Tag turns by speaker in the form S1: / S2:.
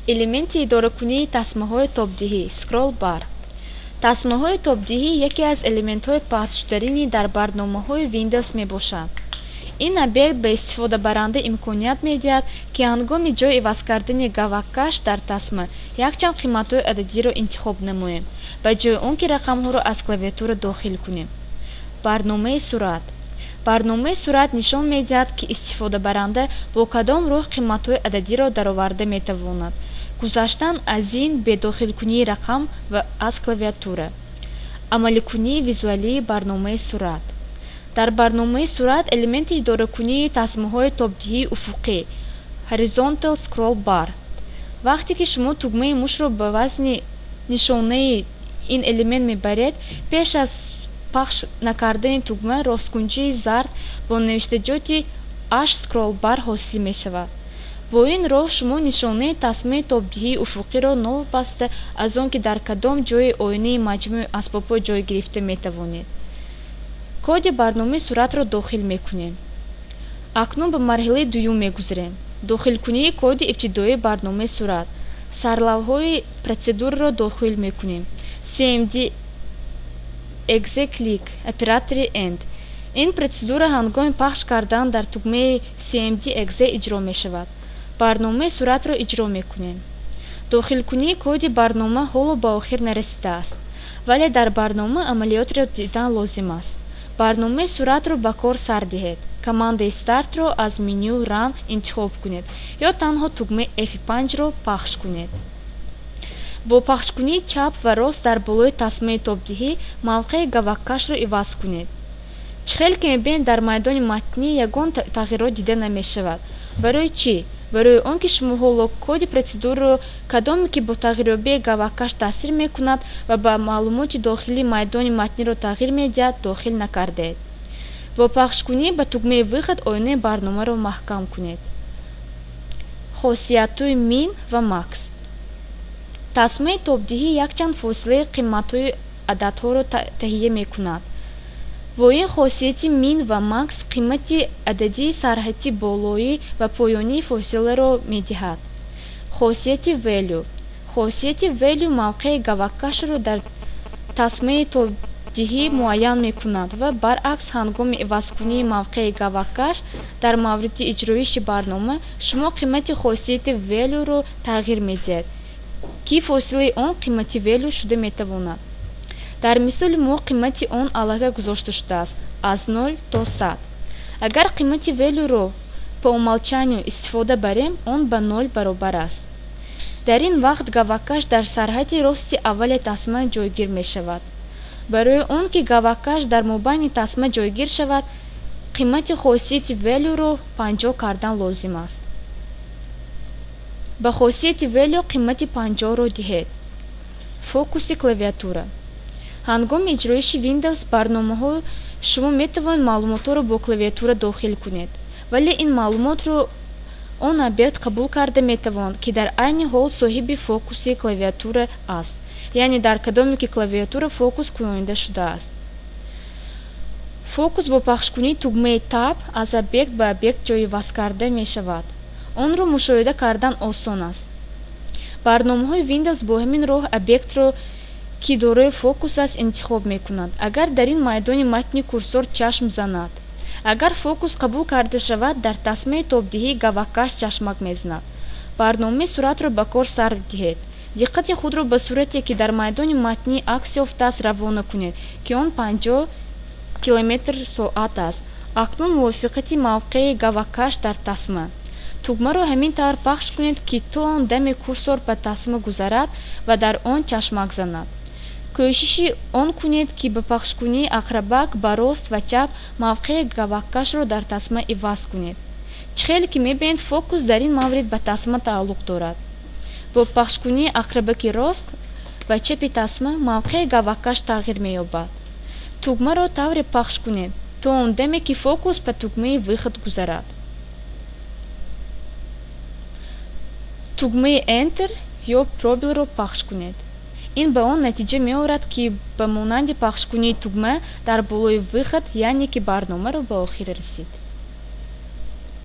S1: Элементи идоракунии тасмаҳои тобдиҳӣ scroll bar. Тасмаҳои тобдиҳӣ яке аз элементҳои паҳншударини дар барномаҳои Windows мебошанд. Ин объект ба истифодабаранда имконият медиҳад, ки ҳангоми ҷой иваз кардани говаккаш дар тасма якчанд қиматҳои ададиро интихоб намоем, ба ҷои он ки рақамҳоро аз клавиатура дохил кунем. Барномаи сурат. Барномаи сурат нишон медиҳад, ки истифодабаранда бо кадом роҳ қиматҳои ададиро дароварда метавонад, гузаштан аз ин бе дохилкунии рақам ва аз клавиатура. Амаликунии визуалии барномаи сурат. Дар барномаи сурат элементи идоракунии тасмаҳои тобдиҳии уфуқӣ horizontal scroll bar. Вақте ки шумо тугмаи мушро ба вазни нишонаи ин элемент мебаред, пеш аз пахш накардани тугма росткунҷии зард бо навиштаҷоти H scroll bar ҳосил мешавад. Бо ин роҳ шумо нишонаи тасмаи тобдиҳии уфуқиро новобаста аз он ки дар кадом ҷои оинаи маҷмӯи асбобҳо ҷой гирифта метавонед. Коди барномаи суратро дохил мекунем. Акнун ба марҳилаи дуюм мегузарем. Дохилкунии коди ибтидоии барномаи сурат. Сарлавҳаҳои протседураро дохил мекунем. Cmd exe click, оператори and. Ин протседура ҳангоми пахш кардан дар тугмаи cmd exe иҷро мешавад. Барномаи суратро иҷро мекунем. Дохилкунии коди барнома ҳоло ба охир нарасидааст, вале дар барнома амалиётро дидан лозим аст. Барномаи суратро ба кор сар диҳед. Командаи Start-ро аз менюи Run интихоб кунед ё танҳо тугмаи F5-ро пахш кунед. Бо пахшкунии чап ва рост дар болои тасмаи тобдиҳӣ мавқеи говаккашро иваз кунед. Чӣ хел ки мебинед, дар майдони матнӣ ягон тағйирот дида намешавад. Барои чӣ? Барои он ки шумо ҳоло коди протседураро, кадоме ки бо тағйирёбии говаккаш таъсир мекунад ва ба маълумоти дохилии майдони матниро тағйир медиҳад, дохил накардаед. Бо пахшкунӣ ба тугмаи выход оинаи барномаро маҳкам кунед. Хосиятҳои min ва max. Тасмаи тобдиҳӣ якчанд фосилаи қиматҳои ададҳоро таҳия мекунад. Бо ин хосияти min ва max қимати ададии сарҳати болоӣ ва поёнии фосиларо медиҳад. Хосияти value. Хосияти value мавқеи говаккашро дар тасмаи тобдиҳӣ муайян мекунад ва баръакс, ҳангоми ивазкунии мавқеи говаккаш дар мавриди иҷроиши барнома шумо қимати хосияти value-ро тағйир медиҳед, ки фосилаи он қимати value шуда метавонад. Дар мисоли мо қимати он аллакай гузошта шудааст, аз 0 то 100. Агар қимати value-ро по умолчанию истифода барем, он ба 0 баробар аст. Дар ин вақт говаккаш дар сарҳади рости аввали тасма ҷойгир мешавад. Барои он ки говаккаш дар мобайни тасма ҷойгир шавад, қимати хосияти value-ро 50 кардан лозим аст. Ба хосияти value қимати 50-ро диҳед. Фокуси клавиатура. Ҳангоми иҷроиши Windows барномаҳо шумо метавонед маълумотҳоро бо клавиатура дохил кунед, вале ин маълумотро он объект қабул карда метавонад, ки дар айни ҳол соҳиби фокуси клавиатура аст, яъне дар кадоме ки клавиатура фокус кунонида шудааст. Фокус бо пахшкунии тугмаи Tab аз объект ба объект ҷойиваз карда мешавад. Онро мушоҳида кардан осон аст. Барномаҳои Windows бо ҳамин роҳ объектро, ки дорои фокус аст, интихоб мекунанд, агар дар ин майдони матни курсор чашм занад. Агар фокус қабул карда шавад, дар тасмаи тобдиҳӣ говаккаш чашмак мезанад. Барномаи суратро ба кор сар диҳед. Диққати худро ба сурате, ки дар майдони матнӣ акс ёфтааст, равона кунед, ки он 50 километр соат аст. Акнун мувофиқати мавқеи говаккаш дар тасма тугмаро ҳамин тавр пахш кунед, ки то он даме курсор ба тасма гузарад ва дар он чашмак занад. Кӯшиши он кунед, ки ба пахшкунии ақрабак ба рост ва чап мавқеи говаккашро дар тасма иваз кунед. Чӣ хеле ки мебинед, фокус дар ин маврид ба тасма тааллуқ дорад. Бо пахшкунии ақрабаки рост ва чапи тасма мавқеи говаккаш тағйир меёбад. Тугмаро тавре пахш кунед, то он даме ки фокус ба тугмаи выход гузарад. Тугмаи Enter ё пробелро пахш кунед. Ин ба он натиҷа меорад, ки ба монанди пахшкунии тугма дар болои выход, яъне ки барномаро ба охир расид.